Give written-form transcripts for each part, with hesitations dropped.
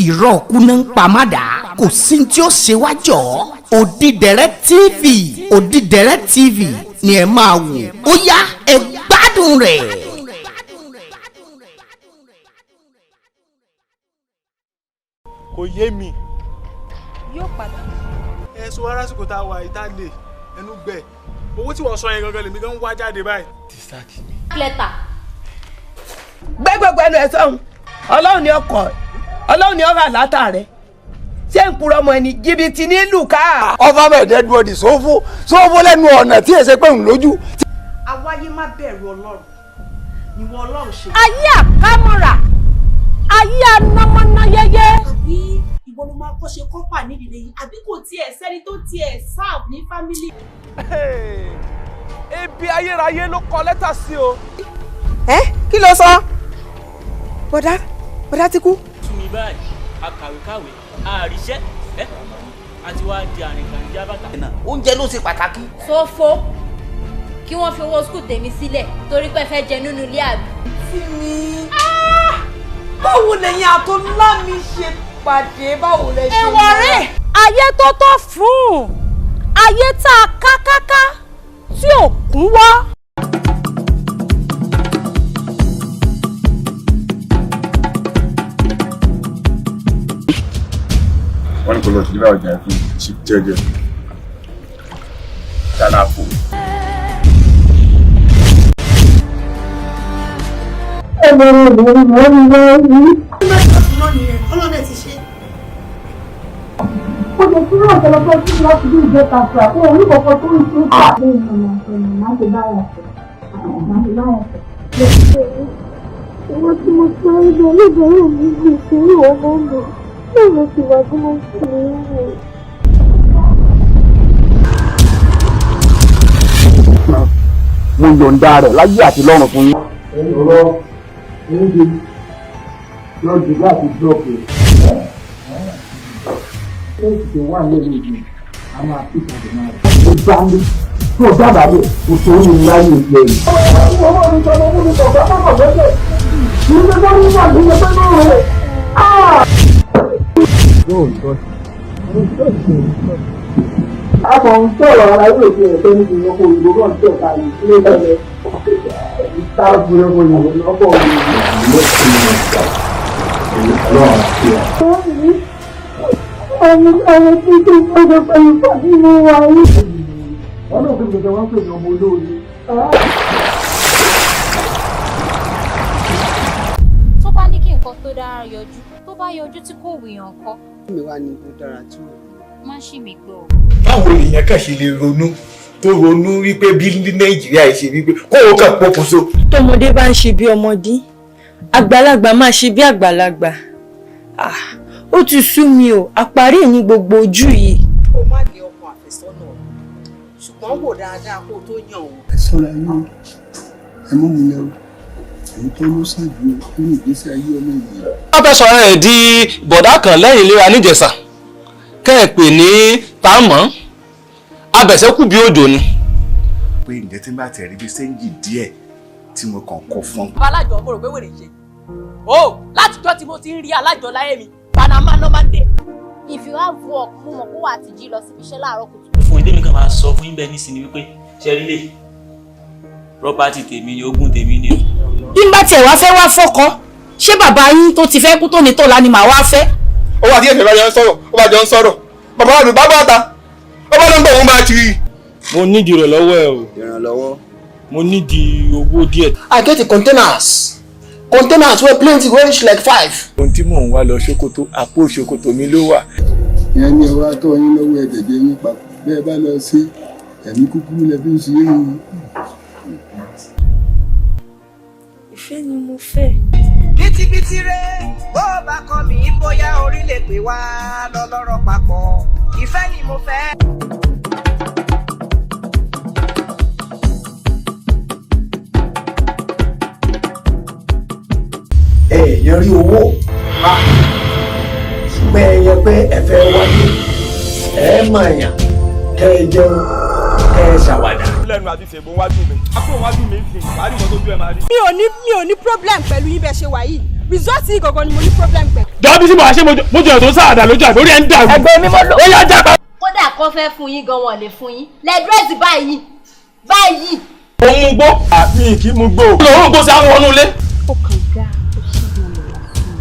Irọ́ kúná ń pa má dà, kò sí tí ó ṣe wá jọ. Òdìdẹrẹ́ TV, Òdìdẹrẹ́ TV ni ẹ máa wò. Ó yá, ẹ gbádùn rẹ̀. Kò yé mi. Yóò padà. Ẹ sọ wá lásìkò tá a wà yìí tá a lè ẹnu gbẹ, owó tí wọ́n sọ yẹn gangan lèmi gan ń wá jáde báyìí. Ti sáàkì mi. Lẹ́tà. Gbé gbogbo ẹnu ẹ sọhùn. Ọlọ́run ni ọkọ̀, Ọlọ́run ni ọ̀rọ̀ àlátà rẹ. Ṣé ń purọ́ ọmọ ẹni jìbìtì ní lùkà. Ọba mẹ́ẹ̀ẹ́dẹ́ dúró di sófó sófó lẹ́nu ọ̀nà tí èsè pé ń lójú. Awáyé má bẹ̀rù Ọlọ́run ni wọ́n Ọlọ́run ṣe. Ayé àkámọ́ra, ayé anamọ́náyẹyẹ. Àbí ìwọ ló máa kọ́ ṣe kọ́pà nídìí yìí, àbí kò tiẹ̀ sẹ́ni tó tiẹ̀ serve ní family? Ebi ayérayé ló kọ lẹ́tà sí o. Ẹ kí ló sọ? Bọ̀dá, bọ̀dá ti kú. Tú mi báyìí, akàwékàwé àríṣẹ́ ẹ àti wá di àrìnkànjá bàtà. Oúnjẹ ló ṣe pàtàkì. Sófo kí wọ́n fi owó school tèmi sílẹ̀ torí pé fẹ́ jẹ nínú ilé, àbí? Tí mi, báwo lẹ́yìn àtọ́lá mi ṣe pàdé? Báwo lẹ ṣe? Èèwọ̀ rẹ̀, ayé tó tó fún ayé tá a ká káká tí ò kún wọ́. Wọ́n ní kó lọ deliver ọjà fún Chief Jẹ́jẹ́ Dàlápò. Náà nìyẹn, Ọlọ́run ẹ̀ ti ṣe. Ó jẹ́ kí wọ́n ọ̀pọ̀lọpọ̀ sí láti bí ìjẹta fún àpò orí kọ̀ọ̀kan tó ń tún fà. Pé ìmọ̀nà ìmọ̀nà má ṣe báyà sọ, má ṣe báyà sọ. Owó tí mo sáré lọ lóbẹ̀rẹ̀ mi bí ìṣeré ọmọ mi náà ló ti wà tí mo sì ní í. Mo yọ̀ǹda rẹ̀ láyé àti lọ́run fún yín. Ọ̀rọ̀ oúnjẹ lọ́jọ́ láti dọ́ọ̀pù ẹ̀ tó wà lẹ́nu ìlú a máa fi ìpàdé máa rẹ̀. Ó bá ní tó dábàá lè kó tó ní láyé ìjẹ yìí. Ọmọ mi sọ ọmọ mi sọ ọmọ mi lọ́jọ́ ìlú tó ní wà ní ẹgbẹ́ náà rẹ̀. A kàn ń sọ̀rọ̀ ara yóò fi ẹ̀fẹ́ níbi ìyókù òyìnbó náà tẹ̀ ká yìí sílé lẹ́lẹ́. Ìta gbúrẹ́gbọ̀ ìyàwó lọ́pọ̀ òyìnbó. Àwọn àwọn tí kò gbọdọ̀ pẹ̀lú pàdé mo wà yìí. Wọ́n náà fi gbẹ̀gbẹ̀ wọ́n pè ní ọmọ olóore. Tó bá ní kí nǹkan tó dára yọjú, tó bá yọjú tí kò wùyàn kọ́. Mi wá ní tó dára tí ò. Má ṣì mí gbọ́. Báwo lèèyàn kàn ṣe lè ronú tó ronú wípé bí ní Nàìjíríà yìí ṣe wípé kó o kàn pokùnso? Tọmọdé bá ń ṣe bí ọmọdé, àgbàlagbà máa ṣe bí àgbàlagbà. Ah, ó ti sú mi o, àparí ní gbogbo ojú yìí. Kó má ní ọkọ àfẹ́sọ́nà, ṣùgbọ́n wò dáadáa kó o tó yàn o. Ẹ ṣọ́ra yín o, ẹ mọ́ mi lẹ́rù, èyí tó ló sàn jù nínú ìgbésí ayé ọmọ ènìyàn. Wọ́n fẹ́ sọ̀rọ̀ ẹ̀ di bọ̀dá kan lẹ́yìn ìlera níjẹ̀sà kẹ́ ẹ̀ pè ní tààmọ́ abẹ̀sẹ̀kù bí òjò ni. Pé ǹjẹ́ tí n bá tẹ̀ rí bí sẹ́ńjì díẹ̀ tí mo kàn kọ fún. Alájọ, mo rò pé wèrè ṣe o. Látijọ́ tí mo ti ń rí alájọ láyé mi, Panama ló máa ń dé. If you have work, mo mọ̀ pé wà á ti jí lọ síbi iṣẹ́ láàárọ̀ kùtù. Fún ìdí mi kan máa sọ fún yín bẹ́ẹ̀ nísìnyí wípé ṣe rí lè property tèmi ni, ogún tèmi ni o. Bí n bá tiẹ̀ wá fẹ́ wá fọ́kọ, ṣé bàbá yín tó ti fẹ́ kú tó ní tọ́lá ni màá wá fẹ́? Ó wà tí ẹ̀fẹ̀ bá jọ ń sọ̀rọ̀, ó bá jọ ń sọ̀rọ̀, bàbá mi bá bàtà, ó bá ló ń bọ̀, òun bá kiri. Mo nídìí ìrànlọ́wọ́ ẹ o. Ìrànlọ́wọ́. Mo nídìí owó díẹ̀. I get the containers. Containers wey plenty wey reach like five. Ohun tí mò ń wá lọ ṣòkòtò, àpò ṣòkòtò mi ló wà. Ìyẹn ní ọwọ́ atọ́ yín lọ́wọ́ ẹ̀dẹ̀dẹ̀ yín papọ̀ bẹ́ẹ̀ bá lọ sí ẹ̀mí kúkúrú lẹ fi ń ṣe é yín. Ìfẹ́ ni mo fẹ́. Bítíbitì rẹ, bó bá kọ́ mi, bóyá orí lè pè wá lọ́lọ́rọ̀ papọ̀. Ìfẹ́ ni mo fẹ́. Ẹ yẹn rí owó pa, ṣùgbọ́n ẹ yẹ pé ẹ fẹ́ wáyé, ẹ mọ̀ ẹ̀yàn kẹ́ ẹ jẹun, kẹ́ ẹ ṣàwàdà. Lẹ́nu àti ṣègbọn wájú mi, àpò wájú mi ń sìn, wàá rí nǹkan tó ju ẹ̀ máa rí. Mi ò ní problem pẹ̀lú yín bẹ́ẹ̀ ṣe wà yìí. Result yìí gangan ni mo ní problem pẹ̀lú. Jọ bí sí mo wá ṣe mo jọ tó sáàdà lójú àbí orí ẹ̀ ń dàrú. Ẹgbẹ́ mi mo lò. Ó yá jápa. Kódà kó fẹ́ fún yín gan wọn lè fún yín. Lẹ́dírẹ́sì báyìí báyìí. Ó mú gbó. Àbí kì í mú gbó. Lòun kò sí àwọn ọ̀nù ilé. Ó kàn dá ó sì mọ̀ lọ sí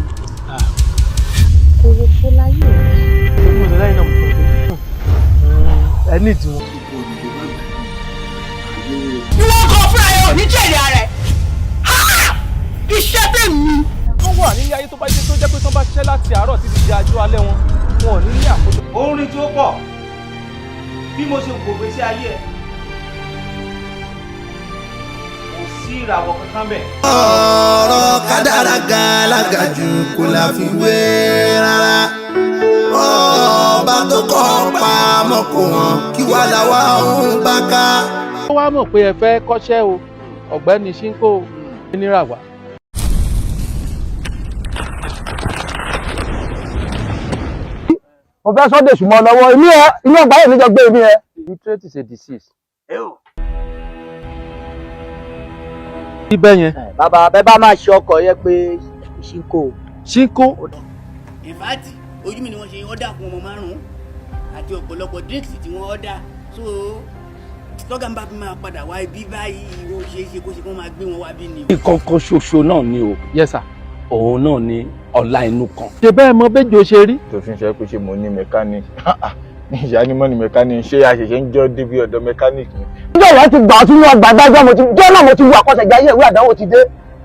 i. Owó Fọláyé. Ẹ ní ìdíwọ̀n. Ìwọ kan fúnra ẹ ò ní jèrè ara ẹ. Iṣẹ́ tèmi. Wọ́n wà nílé ayé tó bá jẹ́ tó jẹ́ pé tó bá ṣiṣẹ́ láti àárọ̀ títí di àjọ alẹ́ wọn, wọn ò ní ní àkójọ. Orin tí ó pọ̀ bí mo ṣe wò gbèsè ayé ẹ̀ kò sí ìràwọ̀ kankan bẹ́ẹ̀. Ọ̀rọ̀ kádàrá galaga jù kò láfiwé rárá. Ọba tó kọ́ pamọ́ kò hàn kí wàá làwa ń bá ká. Ó wá mọ̀ pé ẹ fẹ́ kọ́ṣẹ́ o, ọ̀gbẹ́ni Ṣínkó níràwá. Mo fẹ́ sọ́dẹ̀ sùnmọ́ lọ́wọ́ èmi ẹ inú ọgbà yìí níjọ gbé èmi ẹ. Illiterate is a disease. Ibẹ̀ yẹn. Bàbá bẹ́ẹ̀ bá máa ṣe ọkọ̀ yẹn pé Ṣínkó. Ṣínkó. Ìfáàtì ojú mi ni wọ́n ṣe ọ́dà fún ọmọ márùn-ún àti ọ̀pọ̀lọpọ̀ drinks tí wọ́n ọ́dà, so tọ́gà ń bá fi máa padà wá ibi báyìí, ó ṣeé ṣe kó ṣe kó máa gbé wọn wá bí ni. Ìkọ̀kọ̀ ṣoṣo náà ni o. Yes sir. Òun náà ni ọlá inú kan. Ṣé bẹ́ẹ̀ mọ béjò ṣe rí? Tó fi ń sọ pé ṣé mo ní mẹkáníìkì? Ìyá ni mo ní mẹkáníìkì, ṣé àṣẹṣẹ ń jọ́ débi ọ̀dọ̀ mẹkáníìkì ni? Níjọ́ ìyá ti gbà ọ́ sínú ọgbà dájọ́ mo ti jọ́ náà mo ti wo àkọsẹ̀jáyé ìwé àdánwò ti dé.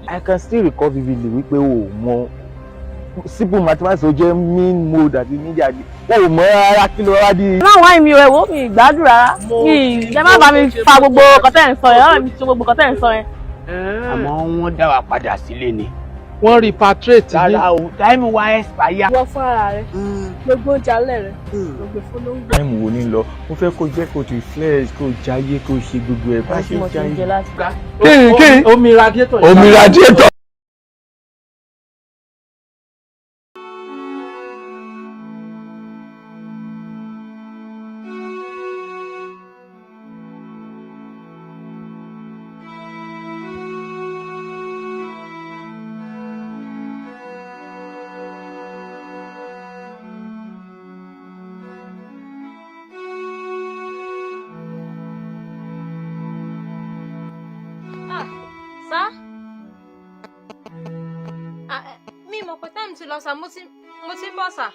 I can still recall vividly wípé o mọ simple mathematics, ó jẹ́ mean mode àti media, o ò mọ rárá, kí ló rárá di. Láwọn àìmí ẹ̀ wò mí ìgbádùn rárá, mi ẹ má bá mi fa gbogbo kọ́tẹ́ ń sọ yẹn, ọ̀rọ̀ mi ti gbogbo kọ́tẹ́ ń sọ yẹn. Àmọ́ wọ́n dá wa padà sílé ni. Wọ́n repatriate ní. Rárá o, táìmù wa expire. Wọ́n fún ara rẹ̀, gbogbo oúnjẹ alẹ́ rẹ̀, gbogbo ìfọlọ́ngbò. Táìmù wo ni lọ? Mo fẹ́ kó jẹ́ kó ti flex, kó jayé, kó ṣe gbogbo ẹ̀ bá ṣe jayé. Kí ni omi radiator. Omi radiator. Sá. Mi mọ̀ pé táìmù ti lọ sá, mo ti ń bọ̀ sá.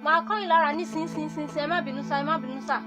Màá kọ́ ìlara nísinsìnyí, ẹ má bínú sá, ẹ má bínú sá.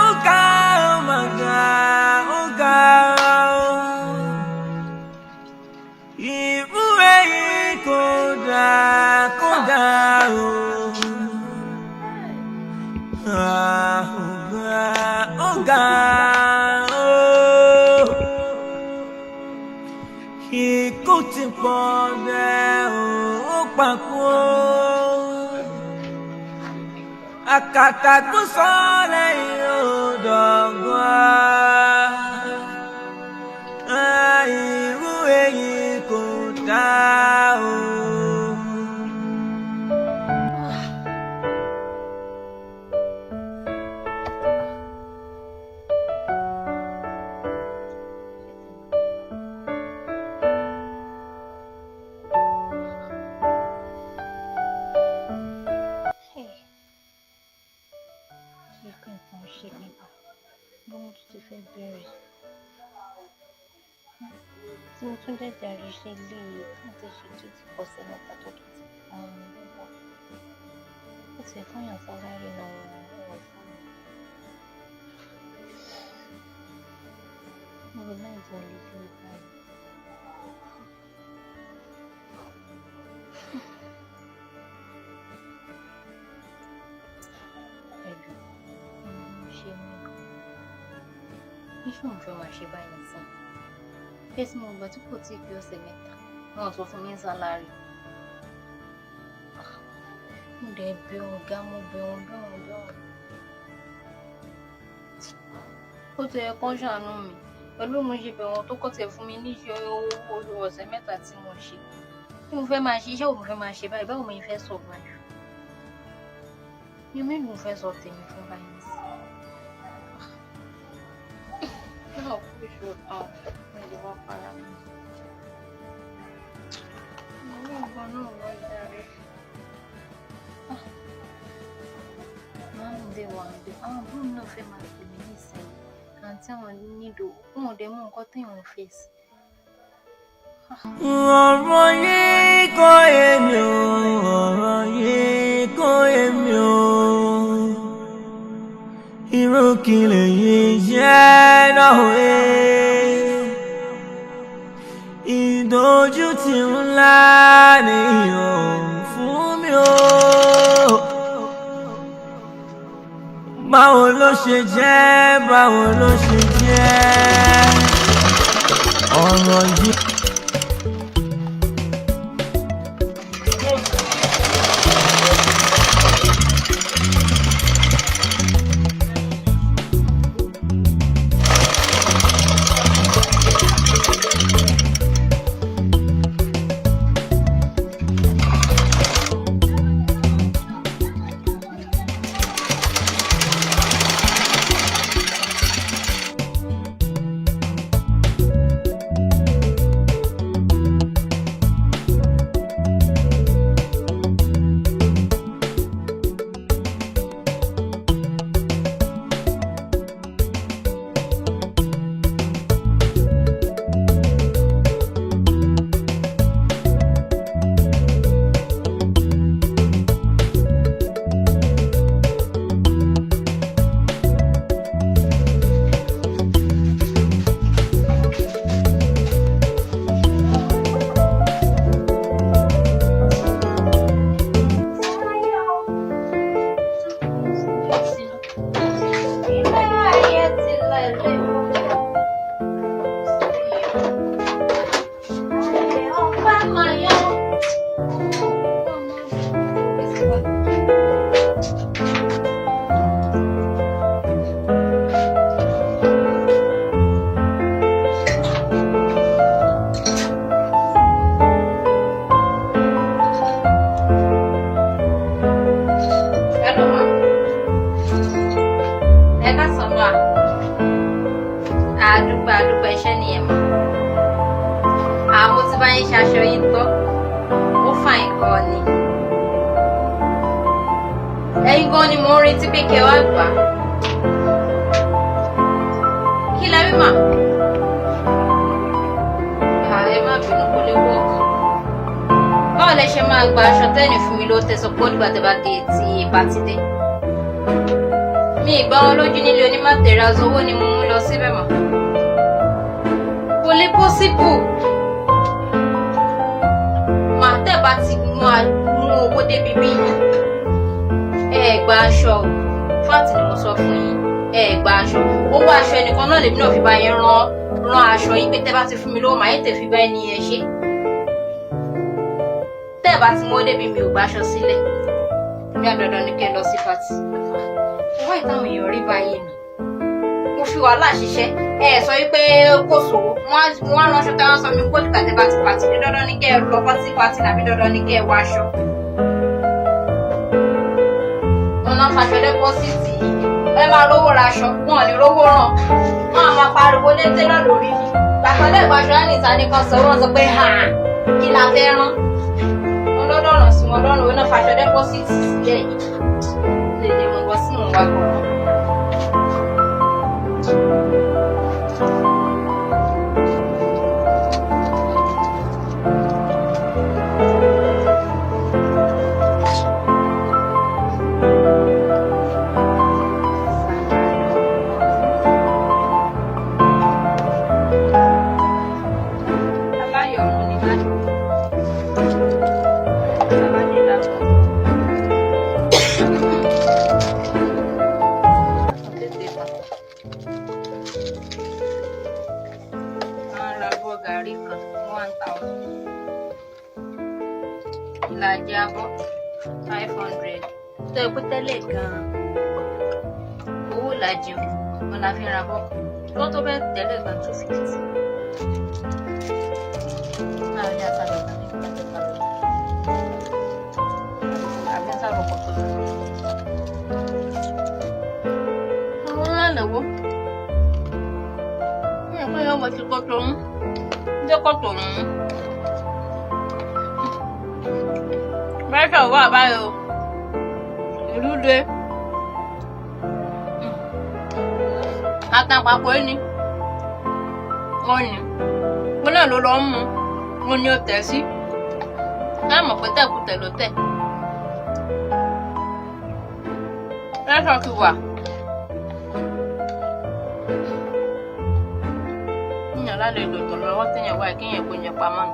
Ó ga, ó mà ga, ó ga o. Irú èyí kò dá, kò dá o. Ah, ó ga, ó ga o. Ikú ti pọ̀ dẹ́ o, ó pàkó. Àkàtà tó sọ lẹ́yìn òdògbà. Irú èyí kò dá o. Ṣé kí nǹkan ṣe mí bá bí mo tún ti fẹ́ bẹ̀rẹ̀ tí mo tún jẹ̀jà rí iṣẹ́ ilé yìí láti ṣe tó ti ọ̀sẹ̀ mẹ́ta tó tó ti àwọn ọmọ lọ́wọ́ ó ti fún yàn sálárì náà wọ́n fún mi. Mo rò láì jẹ́ lè fi báyìí. Ẹ̀dùn mo ṣe mí iṣẹ́ òun fẹ́ máa ṣe báyìí nísìn pé tí mo gbà tí kò tíì pé ọ̀sẹ̀ mẹ́ta náà sọ fún mi ní sálárì. Mo dẹ̀ bẹ̀ ọ̀gá, mo bẹ̀ wọ́n bẹ̀ wọ́n bẹ̀ wọ́n. Ó ti yẹ kán ṣàánú mi pẹ̀lú bí mo ṣe bẹ̀ wọ́n tó kọ́ tiẹ̀ fún mi níṣẹ́ owó ọ̀sẹ̀ mẹ́ta tí mo ṣe. Kí mo fẹ́ máa ṣe iṣẹ́ wo mo fẹ́ máa ṣe báyìí, báwo mo fẹ́ survive? Mi ò mélòó mo fẹ́ sọ tèmi fún báyìí nísìn. Náà kú ìṣòro àwọn mi lè wá para mi. Mo ní nǹkan náà wá jàre. Màámi dé wà ń bẹ̀. Àwọn àbúrò mi náà fẹ́ máa pè mí nísìnyí. Àǹtí àwọn nílò wọn ò dẹ̀ mọ nǹkan téèyàn ń face. Ọ̀rọ̀ yìí kò yé mi o, ọ̀rọ̀ yìí kò yé mi o. Irú kí lèyí jẹ́ náà wé? Ìdójútì ńlá ni ò fún mi o. Báwo ló ṣe jẹ́, báwo ló ṣe jẹ́? Ọ̀rọ̀ yìí. Hello, ma. Ẹ káàsán ma. Àdúpẹ́ àdúpẹ́ iṣẹ́ nìyẹn ma. Àmọ́ tí bá yín ṣaṣọ yín tán, ó fàìn gan ni. Ẹ̀yin gan ni mò ń retí pé kẹ́ wá gbà. Kí la rí mà? Ẹ má bínú, kò lè work. Báwo lẹ ṣe máa gba aṣọ tẹ́ẹ̀nì fún mi ló tẹ̀sán pé ó dìgbà tẹ́ bá dé tí pàtí dé? Mi ì gbá wọn lójú nílé onímọ̀tẹ̀rẹ̀ owó ni mo mú lọ síbẹ̀ mọ́. Kò lè possible. Màá tẹ̀ bá ti mú owó débi bí yìí. Ẹ gba aṣọ o. Fáàtì ni mo sọ fún yín. Ẹ gba aṣọ. Owó aṣọ ẹnìkan náà lèmi náà fi bá yín rán aṣọ yín pé tẹ́ bá ti fún mi lówó màá yẹ tẹ̀ fi bá ẹni yẹn ṣe. Tẹ́ bá ti mú owó débi mi ò gba aṣọ sílẹ̀. Mi àdọ̀dọ̀ ní kẹ́ ẹ lọ sí fàtì. Wọ́n ìtàwọn èèyàn rí báyìí nù. Mo fi wàhálà ṣiṣẹ́. Ẹ sọ wípé kò sówó. Wọ́n á ránṣọ táwọn sọ mi kó dìgbà tẹ́ bá ti pàtì ní dandan ní kẹ́ ẹ lọ pátí pátí nàbí dandan ní kẹ́ ẹ wọ aṣọ. Wọn náà faṣọ dẹ́pọ́sìtì yìí. Ẹ máa rówó ra aṣọ, wọn ò ní rówó ràn. Wọ́n á máa pariwo lé tẹ́lọ̀ lórí mi. Bàtà lẹ́gbàá aṣọ á ní ìta ní kan sọ wọ́n sọ pé ha kí la fẹ́ rán. Wọn lọ́dọ̀ ràn sí wọn lọ́rùn, wọn náà faṣọ dẹ́pọ́sìtì sílẹ̀ yìí. Lè lè mọ̀ wọ́n sínú wa gbọ̀ngàn. Ìlàjì abọ́ 500 tó ẹ pé tẹ́lẹ̀ gan-an owó ìlàjì wọn la fi ra bọ́ tó tó bẹ́ẹ̀ tẹ́lẹ̀ gan 250. Láàrin àtàlọ́ kan ní ìgbà tó kálọ̀ àbí àtàlọ́ kọ̀ tó lọ. Àwọn ńlá lẹ́wọ́ ní ẹ̀kọ́ yẹn ọmọ ti kọ́ tó ń jẹ́ kọ́ tó ń. Pressure wà báyìí o. Ìlú le. Àtàpàpọ̀ ẹni. Wọ́n ní. Wọ́n náà ló lọ ń mu. Wọ́n ní ó tẹ̀ sí. Ká mọ̀ pé tẹ̀kùtẹ̀ ló tẹ̀. Pressure ti wà. Yíyan lálejò tó lọ́wọ́ téèyàn wáyé kéèyàn kó yẹn pamọ́ ni.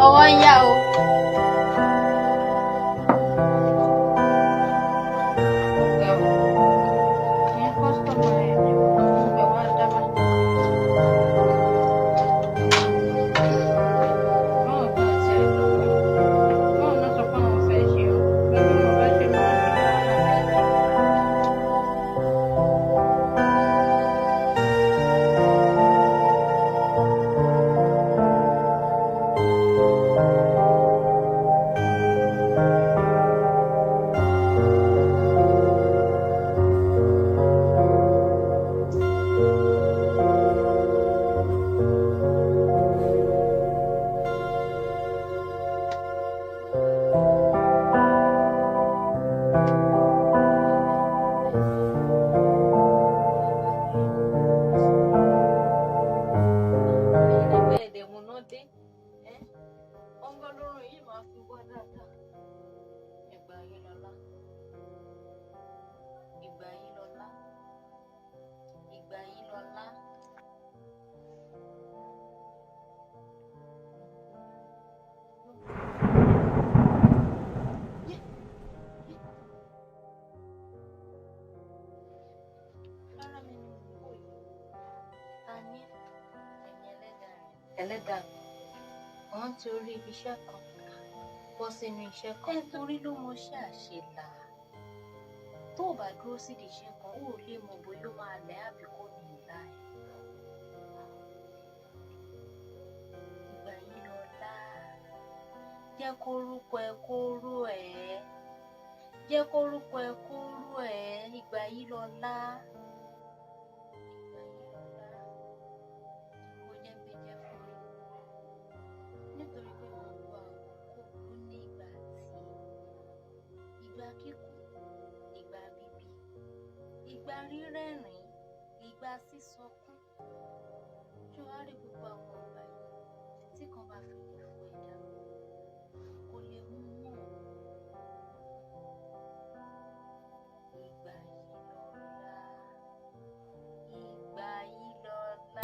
Ọwọ́ ń yá o. Ẹlẹ́dàá mi, wọ́n ti orí ibi iṣẹ́ kan bọ́ sínú iṣẹ́ kan. Ẹ torí ló mọ ṣe àṣelà. Tó o bá dúró sídìí iṣẹ́ kan, ó lè mọ bóyá ó máa lẹ̀ àbí kò ní ìlà ẹ̀. Ìgbà yìí lọ́la, jẹ́ kórúkọ ẹ kó ró ẹ. Jẹ́ kórúkọ ẹ kó ró ẹ. Ìgbà yìí lọ́la. Ìgbà yìí lọ́la. Mo jẹ́ gbéjẹ́ fún mi. Nítorí pé gbogbo àkókò ló ní ìgbà tí ìgbà kíkú, ìgbà bíbí, ìgbà rírẹ́rìn-ín, ìgbà sísọkún. Ṣé wàá rí gbogbo àwọn ìgbà yìí tí kan bá fi lè fò ẹ̀dá kò lè mú mọ́. Ìgbà yìí lọ́la. Ìgbà yìí lọ́la.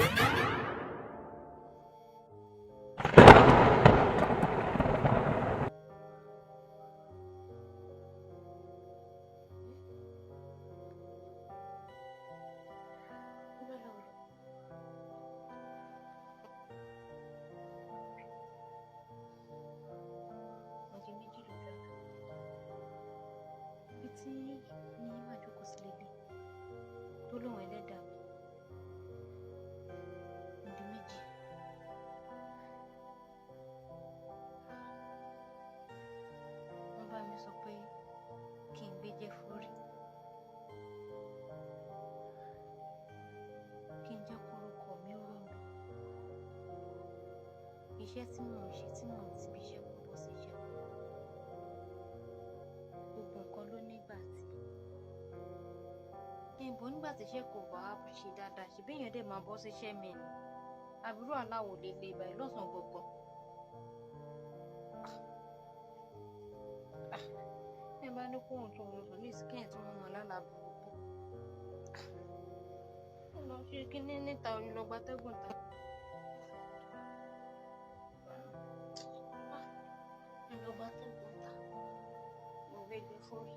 Ọjọ́ méjì lójú àlá. Ibi tí ní máa jókòó sí lélẹ̀ tó lóun ẹlẹ́dàá mi. Ọdún méjì. Wọ́n bá mi sọ pé kí n gbéjẹ́ fórí. Kí n jẹ́ kórúkọ mi ró mi. Iṣẹ́ tí mò ń ṣe tí mò ń tibi iṣẹ́ kan bọ́ sí iṣẹ́ kan. Gbogbo nǹkan ló nígbà tí. Ìbò nígbà tí iṣẹ́ kò bá ṣe dáadáa, ṣe bí èèyàn dẹ̀ máa bọ́ síṣẹ́ mi ni. Àbúrò aláwọ̀ lè le báyìí lọ́sàn-án gangan. Ẹ bá ní kóhun tó ń sùn ní ìsìnkẹ́yìn tí wọ́n mọ̀ lálàá burúkú. Ó lọ ṣe kíní níta oyin lọ gbatẹ́gùn ta. Ẹ lọ gbatẹ́gùn ta. Mo gbé gbé fórí.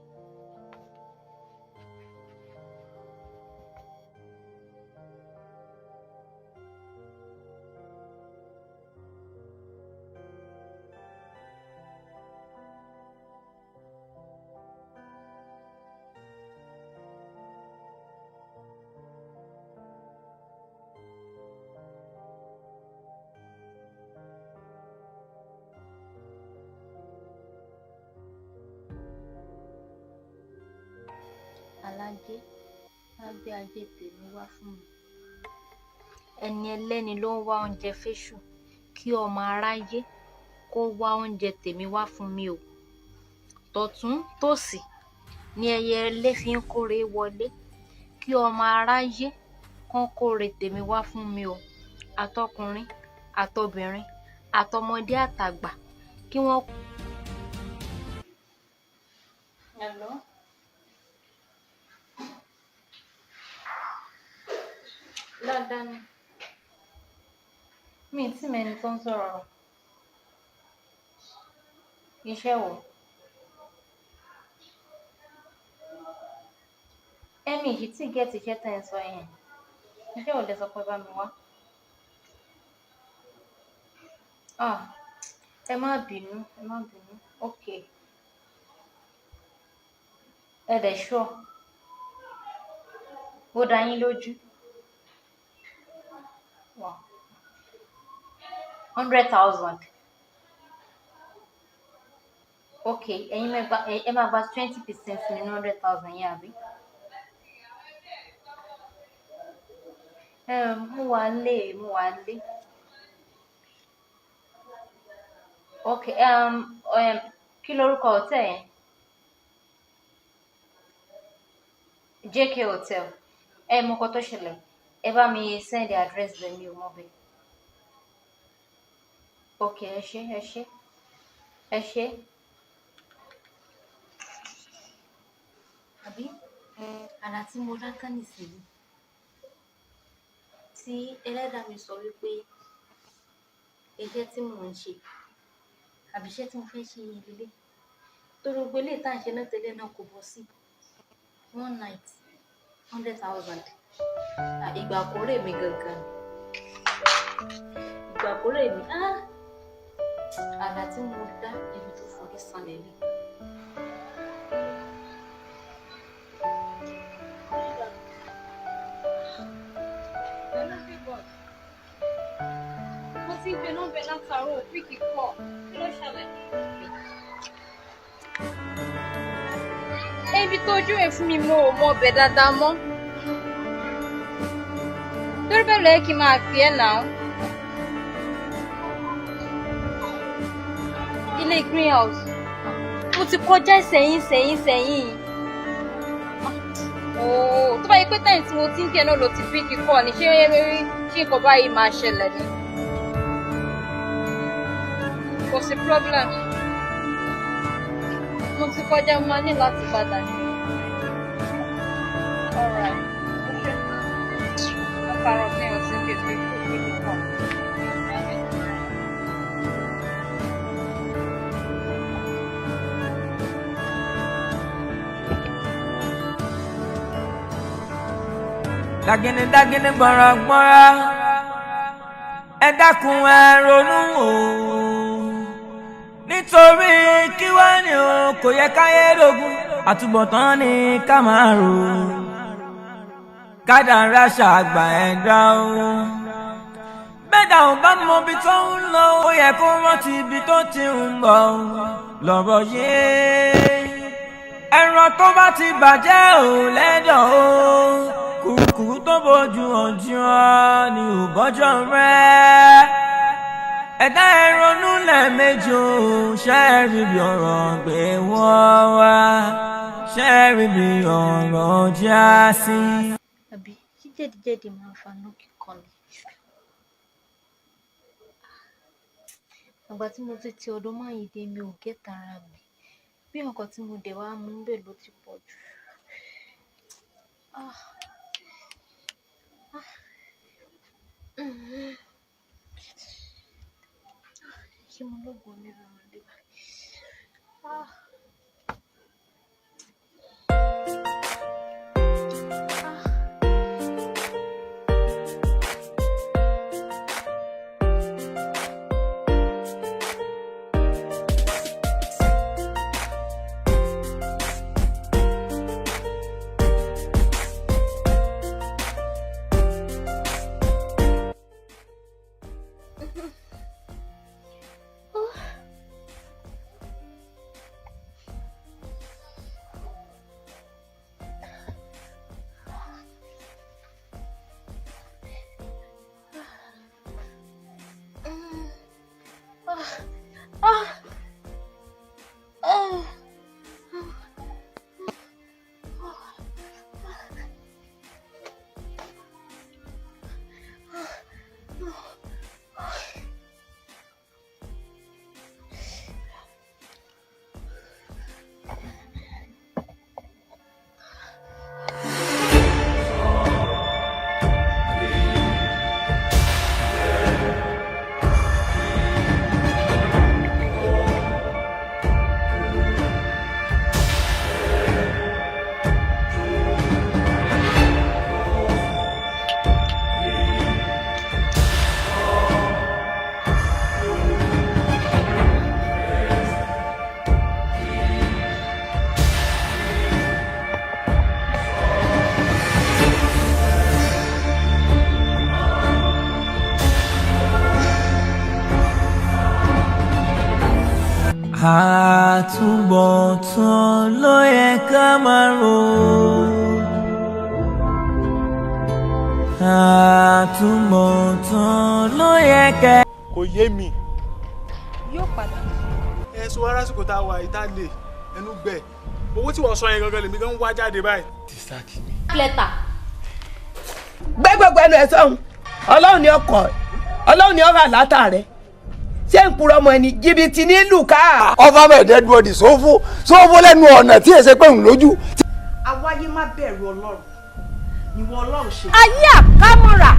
Alájé wá gbé ajé tèmi wá fún mi. Ẹni ẹlẹ́ni ló ń wá oúnjẹ féṣù, kí ọmọ aráyé kó wá oúnjẹ tèmi wá fún mi o. Tọ̀tún tòsì ni ẹyẹlé fi ń kóre wọlé, kí ọmọ aráyé kán kóre tèmi wá fún mi o. Àtọkùnrin, àtobìnrin, àtọmọdé àtàgbà kí wọ́n. Hello? Dáadáa ni. Mi ì tí mẹ́ni tó ń sọ̀rọ̀. Iṣẹ́ wo? Ẹ̀mí yìí tí gẹ́ẹ̀tì iṣẹ́ tẹ̀ ń sọ yẹn. Iṣẹ́ wo lẹ sọ pé bá mi wá? Ah, ẹ má bínú, ẹ má bínú. Okay. Ẹ dẹ̀ sure. Ó dá yín lójú. Wow. 100,000. Okay, ẹ̀yin máa gba ẹ máa gba 20% nínú 100,000 yẹn àbí? Mo wà nílé, mo wà nílé. Okay, kí lorúkọ hotel yẹn? JK Hotel. Ẹ mọ nǹkan tó ṣẹlẹ̀. Ẹ bá mi send address bẹ̀, mi ò mọ̀ bẹ̀. Okay, ẹ ṣé, ẹ ṣé, ẹ ṣé. Àbí àlá tí mo lá tán nísìnyí tí ẹlẹ́dàá mi sọ wípé iṣẹ́ tí mò ń ṣe àbí iṣẹ́ tí mo fẹ́ ṣe yìí lélẹ̀. Torí gbogbo eléyìí tá à ń ṣe náà tẹ́lẹ̀ náà kò bọ́ sí. One night, 100,000. Ìgbà àkórè mi gangan. Ìgbà àkórè. Ọ̀rẹ́ mi, àlá tí mo dá ibi tó forí sanlẹ̀ ni. Mo ti ń pe nọ́mbẹ̀ látàárọ̀ òfin kíkọ́, kí ló ṣẹlẹ̀? Ibi tó ojú ẹ̀ fún mi mo ò mọ ọbẹ̀ dáadáa mọ́. Torí bẹ́ẹ̀ ló yẹ kí n máa pè ẹ́ náà. Ilé greenhouse. Mo ti kọjá sẹ́yìn sẹ́yìn sẹ́yìn. Ooo, tó bá yẹ pé tẹ́yìn tí mo ti ń pè náà ló ti pín kíkọ́ ni ṣé nǹkan báyìí máa ṣẹlẹ̀ ni? Kò sí problem. Mo ti kọjá, mo máa ní láti padà. Alright. Mo parọ́ fún ẹ̀ sí pé kò sí kíkọ́. Dágínní dágínní gbọ̀rọ̀gbọ̀rọ̀, ẹ dákun ẹ ronú o, nítorí kí wá ní o kò yẹ káyé lógún, àtúbọ̀tán ni ká máa rò, kádàrá ṣàgbà ẹ̀dá o. Bẹ́ẹ̀dá ò bá mọ ibi tó ń lọ, ó yẹ kó rántí ibi tó ti ń bọ̀ lọ́rọ̀ yé. Ẹran tó bá ti bàjẹ́ ò lẹ́dọ̀ o, kùrukùru tó bójú ọjọ́ ni ò bọ́jọ́ rẹ̀. Ẹ̀dá ẹ ronú lẹ́ẹ̀mejì o, ṣe é rí bí ọ̀rọ̀ gbé wọ́n wá, ṣe é rí bí ọ̀rọ̀ já sí. Àbí ṣé jẹ̀díjẹ̀dí máa ń faná kíkan ni? Àgbà tí mo ti ti ọ̀dọ̀ Máyìndé mi ò gẹ́ta ara mi. Bí nǹkan tí mo dẹ̀ wá mú bẹ́ẹ̀ ló ti pọ̀ jù. Ṣé mo lóògùn onírúurú dé báyìí? Àtúbọ̀tán ló yẹ ká máa rò. Àtúbọ̀tán ló yẹ ká. Kò yé mi. Yóò padà. Ẹ sọ wá lásìkò tá a wà yìí tá a lè ẹnu gbẹ. Owó tí wọ́n sọ yẹn gangan lèmi gan ń wá jáde báyìí. Ti sáàkì mi. Lẹ́tà. Gbé gbogbo ẹnu ẹ sọ́hun, Ọlọ́run ni ọkọ̀, Ọlọ́run ni ọ̀rọ̀ àlátà rẹ̀. Ṣé ń purọ́ ọmọ ẹni jìbìtì ní lùkà. Ọba mẹ́ẹ̀ẹ́dẹ́ dúró di sófó sófó lẹ́nu ọ̀nà tí èsè pé ń lójú. Àwáyé má bẹ̀rù Ọlọ́run ni wọ́n Ọlọ́run ṣe. Ayé àkámọ́ra,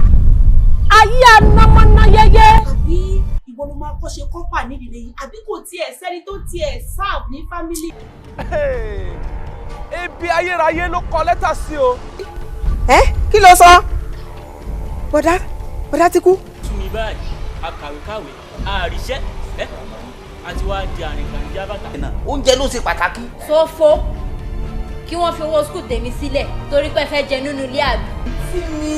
ayé anamọ́nayẹyẹ. Àbí ìwọ ló máa kọ́ṣe kọ́pà nídìí yìí, àbí kò tiẹ̀ sẹ́ni tó tiẹ̀ serve ní fámílì. Ebi ayérayé ló kọ lẹ́tà sí o. Ẹ kí ló sọ? Bọ̀dá bọ̀dá ti kú. Tú mi báyìí. Akàwékàwé àríṣẹ́ ẹ́ àti wá di àrìnkànjá bàtà. Oúnjẹ ló ṣe pàtàkì. Sófo kí wọ́n fi owó skul tèmi sílẹ̀ torí pé fẹ́ jẹ nínú ilé àbí. Sí mi.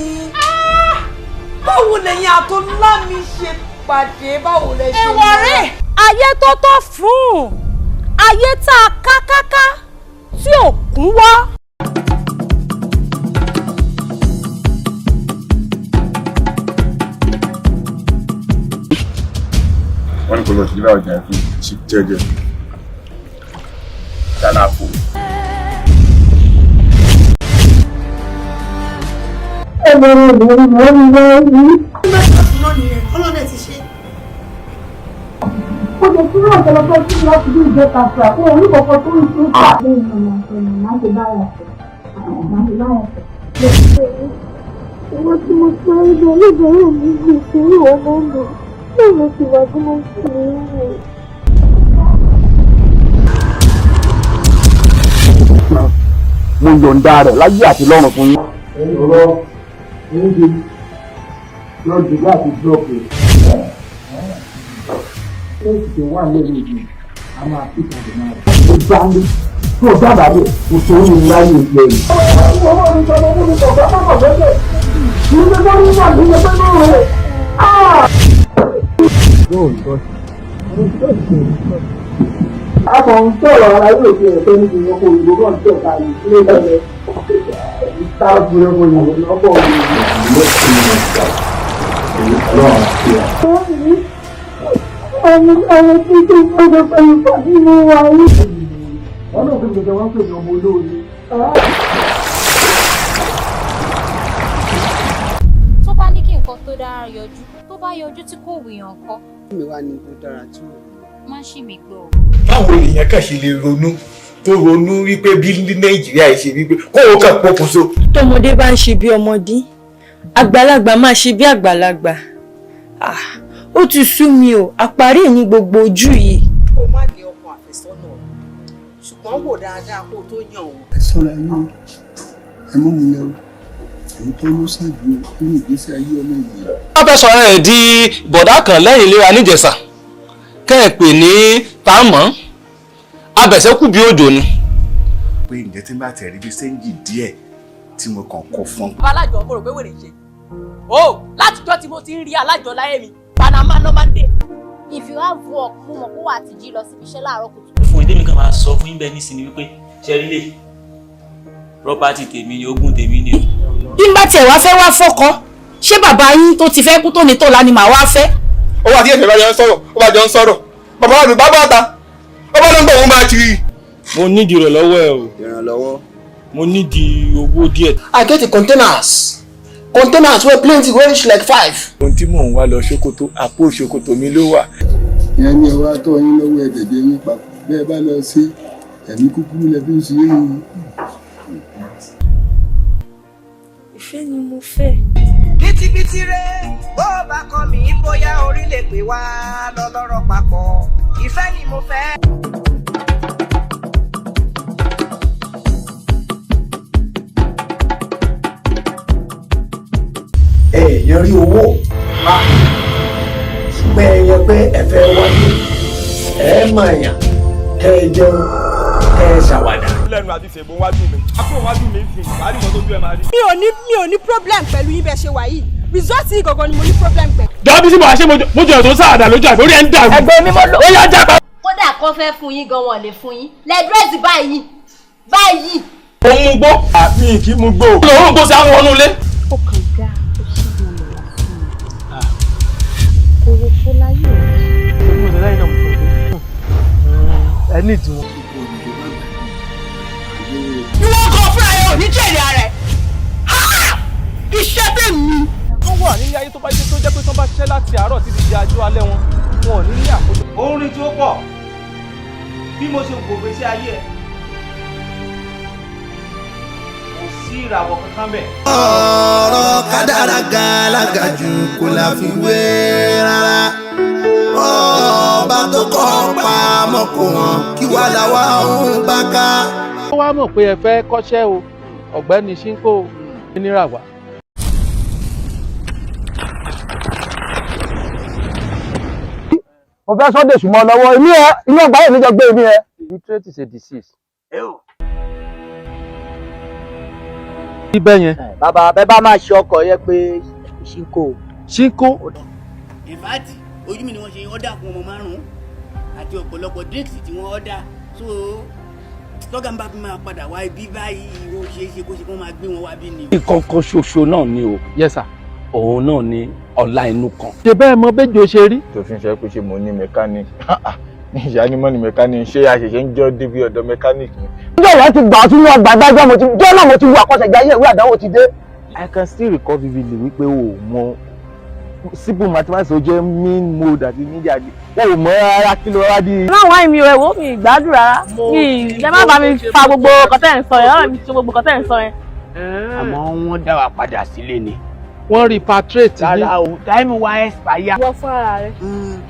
Báwo lẹ̀yin àtọ́lá mi ṣe pàdé, báwo lẹ ṣe. Èèwọ̀ rẹ̀ ayé tó tó fún ayé tá a ká káká tí ò kún wọ́. Wọ́n ní kò lọ sílé ọjà fún ṣe jẹ́jẹ́ dáná fò. Ó lè tún náà tẹlifọ sí láti bí ìjẹta fún àpò oníkọ̀ọ̀kan tó ń tún fà. Owó tí mo sáré lọ lóbẹ̀rẹ̀ mi gbè sórí ọmọ mi náà mo sì wà bí mo sì ń rìn. Mo yọ̀ǹda rẹ̀ láyé àti lọ́run fún yín. Ọ̀rọ̀ oúnjẹ lọ́dún láti dọ́ọ̀pù ó sì ti wà lẹ́nu ìlú a máa fi ìtàgé máa rẹ̀. Ó bá mi tó dábàá rẹ̀ kò tó ní láyé ìgbẹ́ yìí. Ọmọ mi sọ ọmọ mi sọ ọ̀gá bàbá lọ́jọ́ ìlú tó ní wà ní ẹgbẹ́ náà rẹ̀. A kàn ń sọ̀rọ̀ ara yóò fi ẹ̀fẹ́ níbi ọkọ̀ òyìnbó náà tẹ̀ ká yìí sílé lẹ́lẹ́. Ìta gbúrẹ́gbọ̀ yìí lọ́pọ̀ òyìnbó. Àwọn àwọn tí kò gbọdọ̀ pẹ̀lú pàdé mo wà yìí. Wọ́n náà fi gbẹ̀gbẹ̀ wọ́n pè ní ọmọ olóore. Tó bá ní kí nǹkan tó dára yọjú, tó bá yọjú tí kò wùyàn kọ́. Mi wá ní tó dára tí ò. Má ṣì mí gbọ́. Báwo lèèyàn kàn ṣe lè ronú tó ronú wípé bí ní Nàìjíríà yìí ṣe wípé kóun kàn pokùnso. Tọmọdé bá ń ṣe bí ọmọdé, àgbàlagbà máa ṣe bí àgbàlagbà. Ó ti sú mi o, àparí ní gbogbo ojú yìí. Kó má ní ọkọ àfẹ́sọ́nà, ṣùgbọ́n wò dáadáa kó o tó yàn o. Ẹ ṣọ́ra yín, ẹ mọ̀ mi lẹ́rù, èyí tó ló ṣàjù nínú ìgbésí ayé ọmọ yìí. Wọ́n fẹ́ sọ̀rọ̀ ẹ̀ di bọ̀dá kan lẹ́yìn ìlera níjẹ̀ṣà kẹ́ ẹ̀ pè ní tààmọ́ abẹ̀sẹ̀kù bí òjò ni. Pé ǹjẹ́ tí n bá tẹ̀ rí bí sẹ́ńjì díẹ̀ tí mo kàn kó fún. Alájọ mo rò pé wèrè ṣe o látijọ́ tí mo ti ń rí alájọ láyé mi Panama ló máa ń dé. If you have work, mo mọ̀ pé wà á ti jí lọ síbi iṣẹ́ láàárọ̀ kùtù. Fún ìdí mi kan máa sọ fún yín bẹ́ẹ̀ nísìnyí wípé ṣe rí lè property tèmi ni, ogún tèmi ni. Bí n bá tiẹ̀ wá fẹ́ wá fọ́kọ, ṣé bàbá yín tó ti fẹ́ kú tó ní tọ́lá ni màá wá fẹ́. Ó wà tí ẹ̀fẹ̀ bá jọ ń sọ̀rọ̀, ó bá jọ ń sọ̀rọ̀, bàbá mi bá bàtà, ó bá ló ń bọ̀ òun bá kiri. Mo nídìí ìrànlọ́wọ́ ẹ o. Ìrànlọ́wọ́. Mo nídìí owó díẹ̀. I get the containers. Containers wey plenty wey reach like 5. Ohun tí mò ń wá lọ ṣòkòtò, àpò ṣòkòtò mi ló wà. Ìyẹn ni ọwọ́ atọ́ yín lọ́wọ́ ẹ̀dẹ̀dẹ̀ yín papọ̀ bẹ́ẹ̀ bá lọ sí ẹ̀mí kúkúrú lẹ fi ń ṣe é yín. Ìfẹ́ ni mo fẹ́. Bítíbitì rẹ̀ bó bá kọ́ mi bóyá orí lè pè wá lọ́lọ́rọ̀ papọ̀ ìfẹ́ ni mo fẹ́. Ẹ lè rí owó pa, ṣùgbọ́n ẹ yẹ pé ẹ fẹ́ wáyé, ẹ mọ̀ èèyàn kẹ́ ẹ jẹun kẹ́ ẹ ṣàwàdà. Lẹ́nu àti ṣègùn wájú mi, àpò wájú mi ń sìn, wàá rí nǹkan tó ju ẹ máa rí. Mi ò ní problem pẹ̀lú yín bẹ́ẹ̀ ṣe wà yìí, result yìí gangan ni mo ní problem pẹ̀lú. Dọ́bí sí mo wá ṣé mo jẹ́ tó sáàdà lójú àbí orí ẹ̀ ń dàrú. Ẹgbẹ́ mi mo lò. Ó yá jápa. Kódà kó fẹ́ fún yín gan wọn lè fún yín. Lẹ́dírẹ́sì báyìí báyìí. Ó mú gbó àbí kì í mú gbó. Lòun kò sí àwọn ọ̀nù ilé. Ó kàn dá ó sì mọ̀ lọ wá fún mi. Kòrò fún láyé òní. Ẹ ní ìdíwọ̀n. Ìwọ kan fúnra ẹ ò ní jèrè ara ẹ. Iṣẹ́ tèmi. Tó wà nílé ayé tó bá jẹ́ tó jẹ́ pé tó bá ṣiṣẹ́ láti àárọ̀ títí di àjọ alẹ́ wọn, wọn ò ní ní àkójọ. Orin tí ó pọ̀ bí mo ṣe wò gbèsè ayé ẹ̀ kò sí ìràwọ̀ kankan bẹ́ẹ̀. Ọ̀rọ̀ kádàrá gàlágà jù kò láfiwé rárá. Ọba tó kọ́ pamọ́ kò hàn kí wàá làwa ń bá ká. Ó wá mọ̀ pé ẹ fẹ́ kọ́ṣẹ́ o, ọ̀gbẹ́ni Ṣínkó níràwá. Mo fẹ́ sọ́dẹ̀ sùnmọ́ lọ́wọ́ èmi ẹ inú ọgbà yẹn níjọ gbé èmi ẹ. Illiterate is a disease. Ibẹ̀ yẹn. Bàbá bẹ́ẹ̀ bá máa ṣe ọkọ̀ yẹn pé ṣínkó. Ṣínkó. In fact, ojú mi ni wọ́n ṣe ọ́dà fún ọmọ márùn-ún àti ọ̀pọ̀lọpọ̀ drinks tí wọ́n ọ́dà, so tọ́gà ń bá fi máa padà wá ibi báyìí, ó ṣeé ṣe kó ṣe kó máa gbé wọn wá bí ni. Ìkọ̀kọ̀ ṣoṣo náà ni o. Yes sir. Òun náà ni ọlá inú kan. Ṣe bẹ́ẹ̀ mọ bẹ́jọ ṣe rí. Tó fi ń sọ pé ṣé mo ní mẹkáníìkì ní ìyá ni mo ní mẹkáníìkì, ṣé àṣẹṣẹ ń jọ débi ọ̀dọ̀ mẹkáníìkì ni. Níjọ́ ìwà ti gbà á sínú ọgbà dájọ́, mo ti jọ́ náà mo ti wo àkọsẹ̀jáyé ìwé àdánwò ti dé. I can still recall vividly wípé o mọ simple mathematics, ó jẹ́ mean, mode àti median, wọn ò mọ rárá, kí ló rárá di. Láwọn àìmí ẹ wo mi ìgbádùn rárá, mi ẹ má bá mi fa gbogbo kọtẹ́ ń sọ yẹn, má bá mi ṣe gbogbo kọtẹ́ ń sọ yẹn. Àmọ́ wọ́n dá wa padà sílé ni. Wọ́n repatriate ní. Rárá o, time wa expire. Wọ́n fún ara rẹ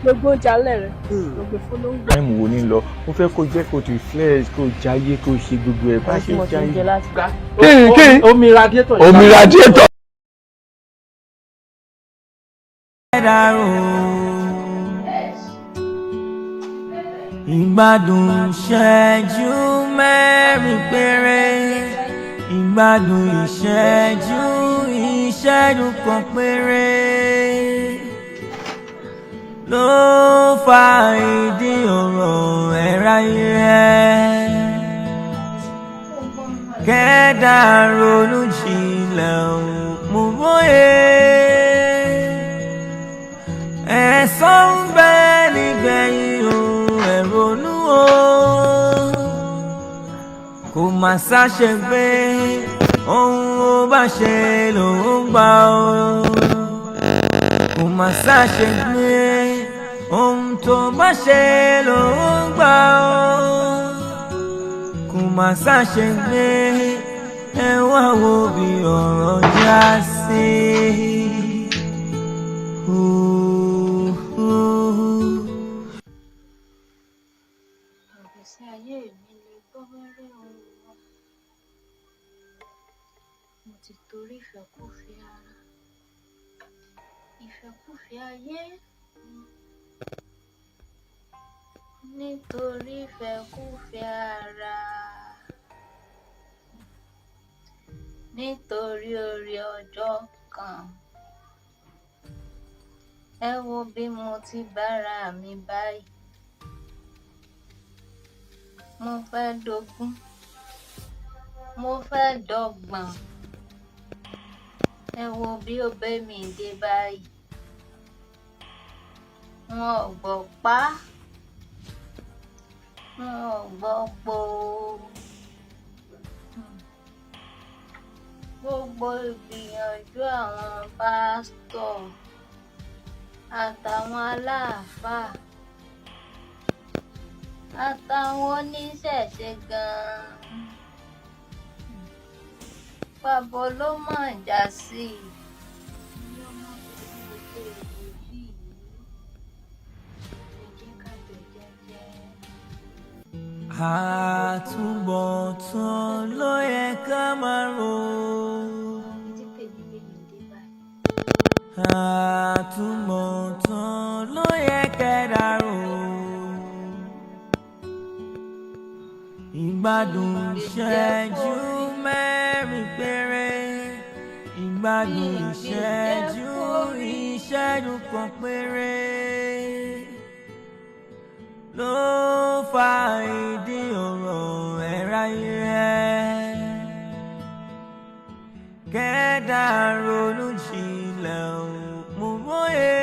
gbogbo oúnjẹ alẹ́ rẹ gbogbo fún ló ń gbà. Time wo ni lọ, mo fẹ́ kó jẹ́ kó ti flex, kó jayé, kó ṣe gbogbo ẹ̀ bá ṣe jayé. Kí omi radiator. Omi radiator. Ìgbádùn ìṣẹ́jú 4 péré, ìgbádùn ìṣẹ́jú 1 péré ló fa ìdí ọ̀rọ̀ ẹ̀ráyé ẹ̀. Kẹ́dà ronú jinlẹ̀ ò mú bóyé, ẹ̀san ń bẹ nígbẹ̀yìn o, ẹ ronú o. Kò má ṣàṣe pé ohun ó bá ṣe lòun gbà o, kò má ṣàṣe pé ohun tó bá ṣe lòun gbà o, kò má ṣàṣe pé ẹ wá wo bí ọ̀rọ̀ já sí. Ìgbésí ayé mi lè gbọ́ wẹ́rẹ́ ohun wọn. Mo ti torí ìfẹ́kúfẹ̀ẹ́ ara, ìfẹ́kúfẹ̀ẹ́ ayé, nítorí ìfẹ́kúfẹ̀ẹ́ ara, nítorí oore ọjọ́ kan. Ẹ wo bí mo ti bára mi báyìí. Mo fẹ́ dógún, mo fẹ́ dọ́gbọ̀n. Ẹ wo bí ó bẹ́ mi dé báyìí. Wọn ò gbọ́ pa, wọn ò gbọ́ po. Gbogbo ìgbìyànjú àwọn pásítọ̀ àtàwọn aláàfáà àtàwọn oníṣẹ̀ṣe gan-an, pàbó ló mọ̀ já sí. Àtúbọ̀tán ló yẹ ká máa rò. Àtúbọ̀tán ló yẹ kẹ́dà rò. Ìgbádùn ìṣẹ́jú 4 péré, ìgbádùn ìṣẹ́jú 1 péré ló fa ìdí ọ̀rọ̀ ẹ̀ráyé ẹ̀. Kẹ́dà ronú jinlẹ̀ ò mú bóyé.